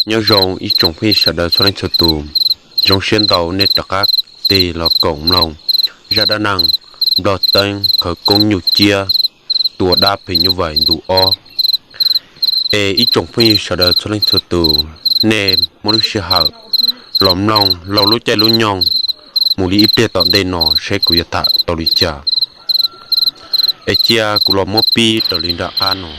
Nyob zoo ib tsoom phooj ywg sawv daws txhua leej txhua tus, zoo siab ntau nej rov qab tig los koom mloog zaj dab neeg Nplog Teeb khawv koob nyuj ciab tua dab phim nyuj vais ntu ob. Es ib tsoom phooj ywg sawv daws txhua leej txhua tus, nej muab lub sij hawm los mloog laug lub caij lub nyoog mus li ib pliag tom ntej no seb kuv yuav tham tau li cas. Es cia kuv los muab pib raws li nram qab no.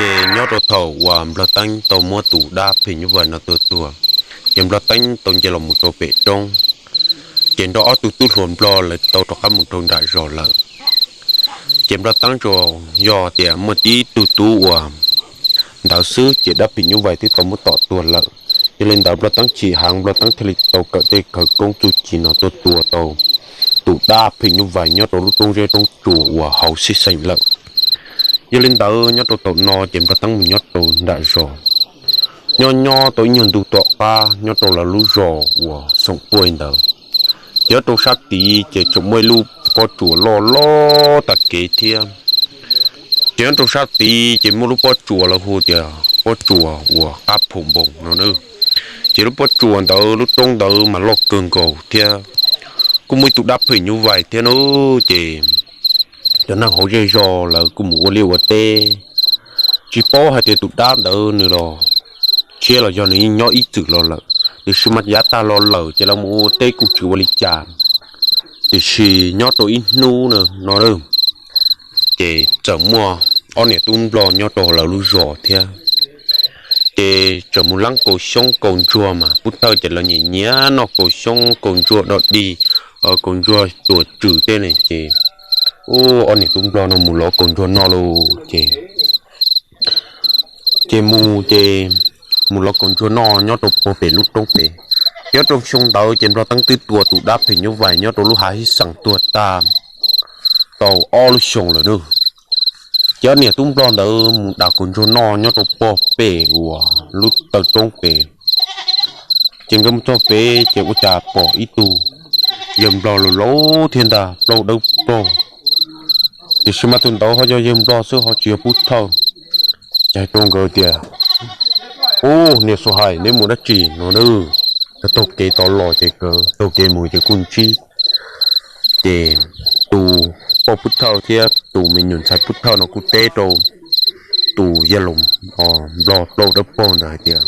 Ces nyob rau thaum uas Nplog Teeb tau muab tus dab phim nyuj vais no tua tuag, ces Nplog Teeb tau nce los mus rau pem roob, ces nrog ob tug tub hluas Nplog lawv tau rov qab mus rau nram zos lawm. Ces Nplog Teeb tsuas yog tias muaj tib tug tub uas ntawd xwb ces dab phim nyuj vais twb tau muab tom tuag lawm. Yog li ntawd Nplog Teeb chim heev, Nplog Teeb thiaj li tau kawm tej khawv koob txuj ci no tuaj tua tau tus dab phim nyuj vais nyob rau lub roob zeb roob tsuas uas hauv Xib Xeem lawm. Yog li ntawd nyob rau thaum no ces Nplog Teeb mus nyob rau nram zos, nyob nyob tau ib nyuag ntu tom qab nyob rau lawv lub zos uas xoom puaj ntawd, ces nyob rau sab tid ces tseem muaj ib lub pob tsuas loj loj tag kev thiab. Ces nyob rau sab tid ces muaj lub pob tsuas lawv hu tias pob tsuas uas qab phaum npoos no na. Ces lub pob tsuas ntawd lub roob ntawd mas loj kawg nkaus thiab, kuj muaj ib tug dab phim nyuj vais thiab na. Ces cov neeg hauv zej zos lawv kuj mus ua liaj ua teb, tsis paub hais tias tus dab ntawd nws los tshiab los yog nws yeej nyob ib txwm los lawm, tiam sis mas yav tag los lawm ces lawv mus ua teb kuj tsis ua li cas. Tiam sis nyob rau ib hnub no, ces txawm muaj ob niam tub Nplog nyob rau lawv lub zos thiab, ces txawm mus leeb kaus xyoob kaus ntsuag mas pub thawj ces lawv nyiam nyiam noj kaus xyoob kaus ntsuag dog dig, kaus ntsuag tuam tswm tej ne ces, ua ob niam tub Nplog no mus lov kaus ntsuag noj lauj ces, ces mus ces mus lov kaus ntsuag noj nyob rau puag pem lub roob pem. Nyob rau xyoo ntawd ces Nplog Teeb twb tua tus dab phim nyuj vais nyob rau lub hav Xib Xeem tuag tag tau ob lub xyoos lawm na. Ces ob niam tub Nplog ntawd mus dav kaus ntsuag noj nyob rau puag pem uas lub taw roob pem. Ces nkawd mus txog pem ces ua cas pom ib tug yawg Nplog laus laus thiab ntag, plaub dawb paug, tiam sis mas tus ntawd ho yog yawg Nplog xwb ho tsis yog pub thawj. Ces hais rau nkawd tias, Ub, niam Xu Hais, neb mus dab tsi no na? Nkawd taug kev tod los ces nkawd taug kev mus ces kuj ntsib ces tus poj pub thawj thiab tus me nyuam ntxhais pub thawj no kuj teb rau tus yawg laus Nplog plaub dawb paug ntawd hais tias,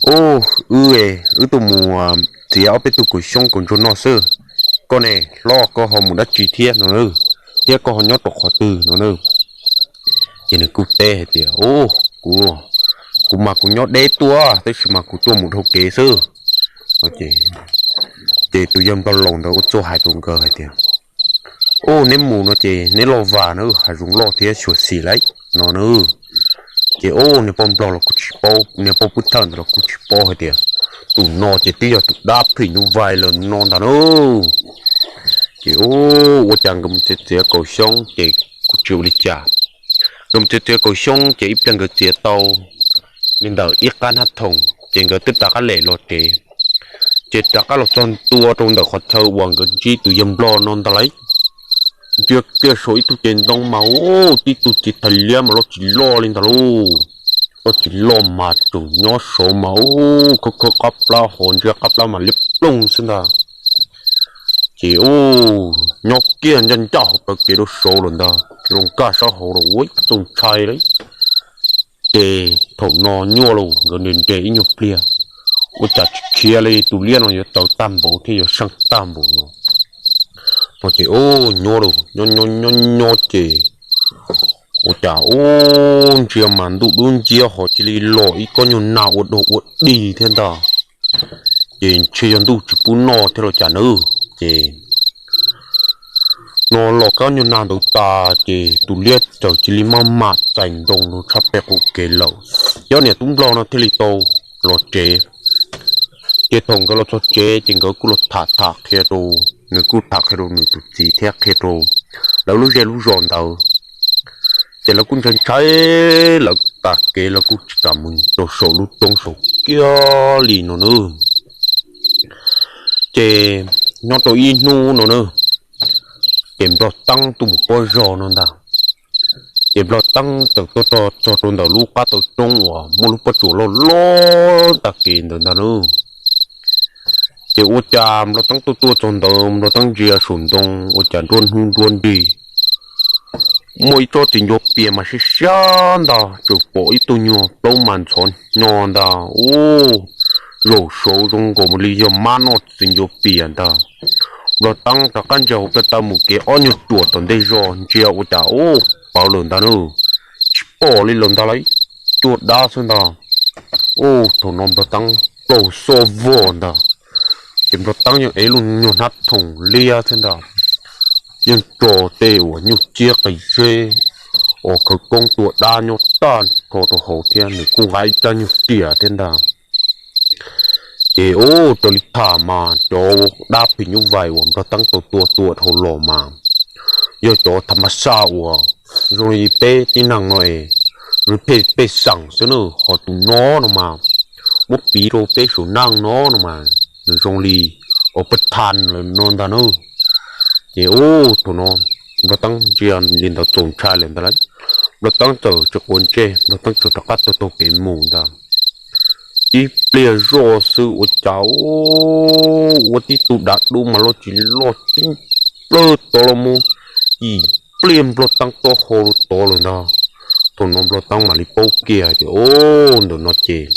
Ub, wb, wb tuaj mus txiav ob peb tug kaus xyoob kaus ntsuag noj xwb. Koj ne hlob, koj ho mus dab tsi thiab no na? Thiab koj ho nyob rau qhov twg no na? Ces nws kuj teb hais tias, Ub, kuv, kuv mas kuv nyob deb tuaj tab sis mas kuv tuaj mus dhau kev xwb. Ces tus yawg Nplog laus ntawd ua txuj hais rau nkawd hais tias, Ub, neb mus no ces neb loj vas na, hav zoov loj thiab xyuam xim lawm no na. Ces ub, niag poj Nplog los kuj tsis paub, niag poj pub thawj ntawd los kuj tsis paub hais tias tus no ces twb yog tus dab phim nyuj vais lawm no ntag na. Ces ub, ua cas nkawd mus txiav txiav kaus xyoob ces kuj tsis ua li cas. Nkawd mus txiav txiav kaus xyoob ces ib pliag nkawd txiav tau li ntawm ib qab hnab thoom ces nkawd twb rov qab lem los tsev. Ces rov qab los txog ntua rau ntawm qhov chaw uas nkawd ntsib tus yawg Nplog no ntag lauj, ntsia kiag saum ib tug ces ntoo mas ub, tib tug txiv thais liab mas loj tsis loj li ntag lauj. Loj tsis loj mas tseem nyob saud mas ub, khawb khawb qab plab ho ntsia qab plab mas liab ploog xwb ntag. Ces ub, nyob kiag ncaj ncaj hauv plawv kev rau saud lawm ntag, los nkag sab hauv los ua ib txoog ntshai li. Ces thaum no nyuaj los nkawd nres nres ib nyuag pliag, ua cas tsis khiav li, tus liab no yuav txawv tag npaum thiab yuav seej tag npaum no. Ces ub, nyob nyob nyob nyob ces ua cas ub, ntsia mas ntuj dub nciab ho cia li los ib kob nyuag nag ua dog ua dig thiab ntag. Ces ntshe yog ntuj tsis pub noj thiab los cas nawb. Ces no los kob nyuag nag ntawd tas ces tus liab txawm cia li maj mam txais ntoo rau tshaj pem qaum kev lawm. Ces ob niam tub nplog no thiaj li tau los tsev. Ces thaum nkawd los txog tsev ces nkawd kuj los tham tham qhia rau, nws kuj tham qhia rau nws tus txiv thiab qhia rau lawv lub zej lub zos ntawd. Ces lawv kuj ntshai ntshai, lawv tas kev lawv kuj tsis kam mus rau saum lub roob saum kiag li no nawb. Ces nyob rau ib hnub no na, ces Nplog Teeb tuaj mus pob zog no ntag. Ces Nplog Teeb txawm tuaj txog rau ntawm lub qab taw roob uas muaj lub pob tsuas loj loj tag kev ntawd ntag nawb. Ces ua cas Nplog Teeb tuaj tuaj txog ntawd, Nplog Teeb ntsia saum ntoo ua cas nruab hnub nruab nrig, muaj ib tsob txiv ncuav pias mas siab siab ntag, tsuas pom ib tug nyuag plaub mas ntxhov hnyo ntag. Ub, zaum saud zoo nkaus li yog mab noj txiv ncuav pias ntag. Nplog Teeb rov qab ntsia hauv ko taw mus kev ob nyuag ruam tom ntej zog ntsia ua cas ub, pawv lawm ntag nawb. Tsis pom li lawm ntag lauj, cua dab xwb ntag. Ub, thaum no Nplog Teeb plaub xub vog ntag. Ces Nplog Teeb yeej ev lub nyuag hnab thoom liab thiab ntag, yeej tso tej uas nyuj ciab qis zeb uas khawv koob tua dab nyob tag nrho rau hauv thiab nws kuj nqa ib rab nyuag riam thiab ntag. Ces ub, raws li tham mas cov dab phim nyuj vais uas Nplog Teeb tau tua tua dhau los mas yog cov tham mas xaj uas zoo li peb tib neeg no es zoo li pej xeem xwb na, ho tus no no mas muab piv rau peb saum neej no no mas nws zoo li uas pab thas lawm no ntag nawb. Ces ub, thaum no Nplog Teeb ntsia li ntawd txaus ntshai lawm ntag lauj. Nplog Teeb txawm tsis quav ntsej, Nplog Teeb txawm rov qab taug taug kev mus ntag. Tib pliag zoj xwb ua cas ua tib tug dav dub mas loj tsis loj tib plawg tod los mus yim pliag Nplog Teeb taub hau tod lawm ntag. Thaum no Nplog Teeb mam li paub kiag tias ub, ntawm no ces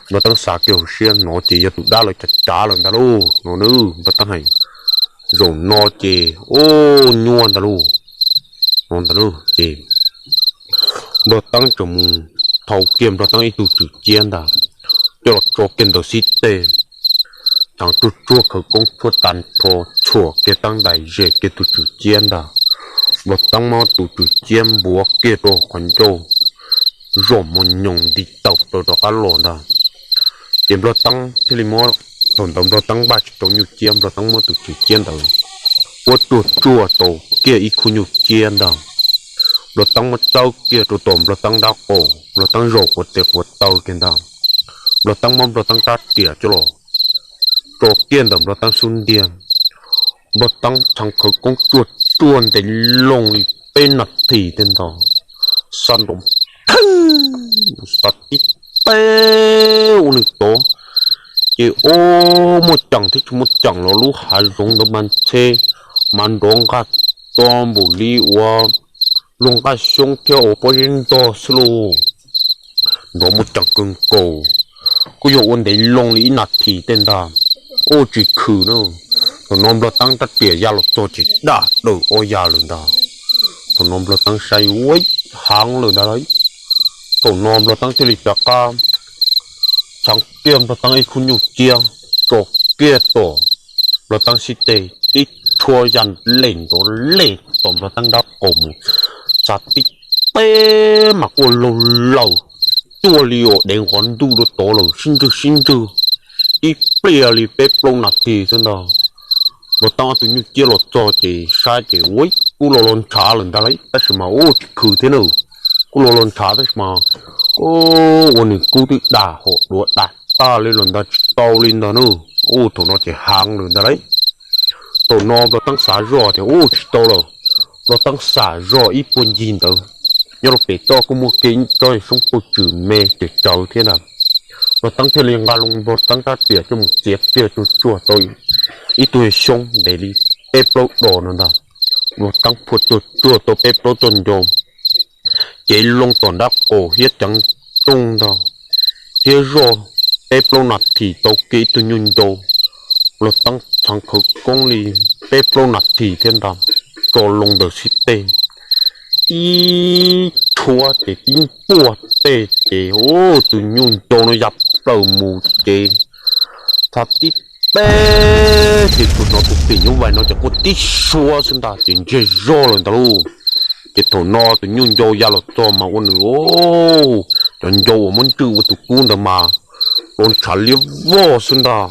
Nplog Teeb xav kiag hauv siab no ces yog tus dab lawv cav cav lawm ntag lauj no nawb. Nplog Teeb hais zaum no ces ub, nyuaj ntag lauj no ntag lauj. Ces Nplog Teeb tseem mus thau kiag Nplog Teeb ib tug tswm ciab ntag, coj los tso kiag ntawm xib teg, thav tsuag tsuag khawv koob tshuab tag nrho, txhuam kiag teeb ntais zes kiag tus tswm ciab ntag. Nplog Teeb muab tus tswm ciab npuav kiag rau qhov ncauj, zom mos nyoos nti tawm plaws rov qab los ntag. Ces Nplog Teeb thiaj li muab, thaum ntawd Nplog Teeb npaj tsis tau nyuj ciab, Nplog Teeb muab tus tswm ciab ntawd puab tsuag tsuag tau kiag ib khub nyuj ciab ntag. Nplog Teeb muab txawb kiag rau tom Nplog Teeb nrab qaum, Nplog Teeb zaum quav tes quav taw kiag ntag. Nplog Teeb muab Nplog Teeb rab riam coj los tso kiag ntawm Nplog Teeb xub ntiag. Nplog Teeb thav khawv koob tsuag tsuag ntev loo li peb nas this tej ntag, xa nrov pheej, xa tib teg ua nws tod. Ces ub, muaj ceem thiab tsis muaj ceem los lub hav zoov ntawd mas ntxhe mas nrov nqaj to npaum li uas luag nqaj xyoob thiab ua pob zeb ntog xwb lauj. Nrov muaj ceem kawg nkaus, kuj yog ua ntev loo li ib nas this tej ntag, ub tsis khwm na. Thaum no Nplog Teeb rab riam ya los txog ces dam dawm ob ya lawm ntag. Thaum no Nplog Teeb saib ua heev lawm ntag lauj. Thaum no Nplog Teeb thiaj li rov qab txhab kiag Nplog Teeb ib khub nyuj ciab, tso kiag tom Nplog Teeb xib teg, tib rhuav ya lem nrov lem tom Nplog Teeb nrab qaum mus, xa tib teg mas quaj laug laws, tuaj li uas dev nqov ntuj rau tod lawm, sib ntswg sib ntswg ib pliag li peb plaub nas this xwb ntag. Nplog Teeb ob tug nyuj ciab los txog ces saib ces ua kuj los los ntshav lawm ntag lauj, tab sis mas ub tsis khwm thiab na, kuj los los ntshav tab sis mas ua nws kub twb dam hom duav dam tag li lawm ntag, tsis tau li ntag na. Ub thaum no ces heev lawm ntag lauj. Thaum no Nplog Teeb xav zoj tias ub tsis tau lawm, Nplog Teeb xav zoj ib puag ncig ntawd, nyob rau pem toj kuj muaj kiag ib tsob xyoob pag tswm me ces tsawv thiab ntag. Nplog Teeb thiaj li nqa loo Nplog Teeb rab riam coj mus txiav kiag tsuag tsuag tau ib tug xyoob ntev li peb plaub dos no ntag. Nplog Teeb phua tsuag tsuag tau peb plaub txoj ncau, cev loo tom nrab qaum thiab ceev rooj ntag, thiab zoj peb plaub nas this tau kiag ib tug nyuj ncau. Nplog Teeb txhaj khawv koob li peb plaub nas this thiab ntag, tso loo ntawm xib teg tib tshuab ces tib npuaj tej ces tus nyuj ncau no ya plaws mus ces txhaj tib teg ces thaum no tus phim nyuj vais no ces quaj tib suab xwb ntag ces ntsiag zog lawm ntag lauj. Ces thaum no tus nyuj ncau ya los txog mas ua nws cov ncau uas muab ntswj ua tus kub ntawd mas ua ntshav liab vog xwb ntag.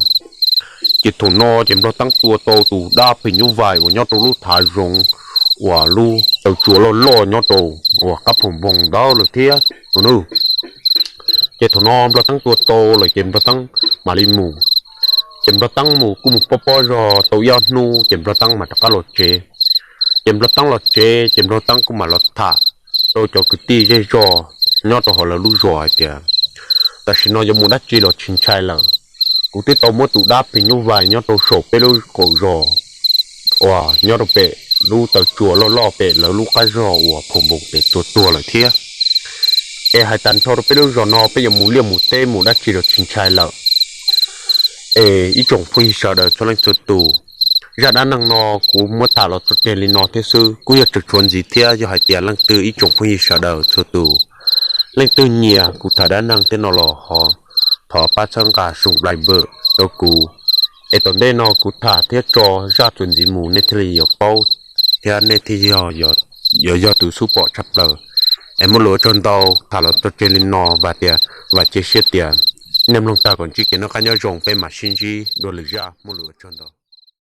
Ces thaum no ces Nplog Teeb tua tau tus dab phim nyuj vais uas nyob rau lub thav zoov uas lub taw tsuas loj loj nyob rau uas qab phoom npoos ntawd lawm thiab no. Ces thaum no Nplog Teeb tua tau lawm ces Nplog Teeb mam li mus. Ces Nplog Teeb mus kuj mus pob pob zog tau ib ob hnub ces Nplog Teeb mam rov qab los tsev. Ces Nplog Teeb los tsev ces Nplog Teeb kuj mam los tham rau cov kwv tij zej zog nyob rau hauv lawv lub zos hais tias, tam sim no yuav mus dab tsi los tsis ntshai lawm. Kuv twb tau muab tus dab phim nyuj vais nyob rau saum peb lub qaum zos uas nyob rau pem lub taw tsuas loj loj pem lawv lub qab zog uas phoom npoos pem tua tuag lawm thiab. Es hais tag nrho rau peb lub zos no peb yuav mus liaj mus teb mus dab tsi los tsis ntshai lawm. Es ib tsoom phooj ywg sawv daws txhua leej txhua tus, zaj dab neeg no kuv muab tham los tso tseg li no thiab xwb, kuj yog tseem tshuav ntxiv thiab. Yog hais tias leej twg ib tsoom phooj ywg sawv daws txhua tus, leej twg nyiam kuv tham dab neeg tej no los ho thov pab txhawb nqa subscribe rau kuv, es tom ntej no kuv tham thiab tso zaj txuas ntxiv mus nej thiaj li yuav paub thiab nej thiaj yuav yog tus xub pom tshaj plaws. Es muaj lus ua tsaug ntau, tham los tso tseg li no, vam tias, vam cia siab tias nej mloog tag kom ntsib kev noj qab nyob zoo, peb mam sib ntsib dua lwm zaj, muaj lus ua tsaug ntau.